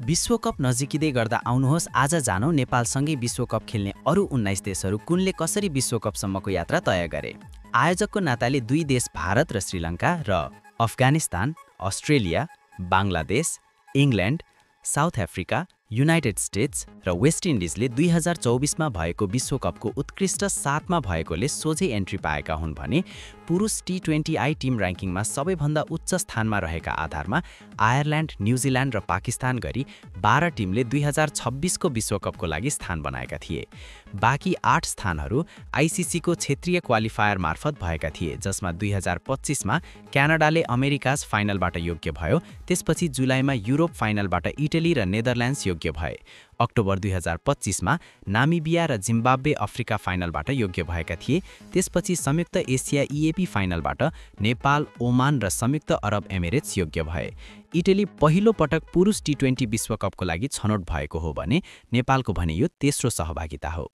विश्वकप नजिकिँदै गर्दा आउनुहोस् आज जानौँ नेपालसँगै विश्वकप खेल्ने अरू 19 देशहरू कुनले कसरी विश्वकपसम्मको यात्रा तय गरे। आयोजकको नाताले दुई देश भारत र श्रीलङ्का र Afghanistan, Australia, Bangladesh, England, south Africa, United states र वेस्ट इन्डिजले 2024मा भएको विश्वकपको उत्कृष्ट 7मा भएकोले सोझै एन्ट्री पाएका हुन् भने पुरुष टी20आई टिम र्याङ्किङमा सबैभन्दा उच्च स्थानमा रहेका आधारमा आयरल्यान्ड, न्युजिल्यान्ड र पाकिस्तान गरी 12 टिमले 2026को विश्वकपको लागि स्थान बनाएका थिए। बाँकी 8 स्थानहरू आइसिसीको क्षेत्रीय क्वालिफायर मार्फत भएका थिए, जसमा 2025मा क्यानाडाले अमेरिकाज फाइनलबाट योग्य भयो, त्यसपछि जुलाईमा युरोप फाइनलबाट इटली र नेदरल्यान्ड्स योग्य भए। अक्टोबर 2025मा नामिबिया र जिम्बाब्वे अफ्रिका फाइनलबाट योग्य भएका थिए, त्यसपछि संयुक्त एसिया इएपी फाइनलबाट नेपाल, ओमान र संयुक्त अरब एमिरेट्स योग्य भए। इटली पहिलो पटक पुरुष टी20 विश्वकपको लागि छनौट भएको हो भने नेपालको भने यो तेस्रो सहभागिता हो।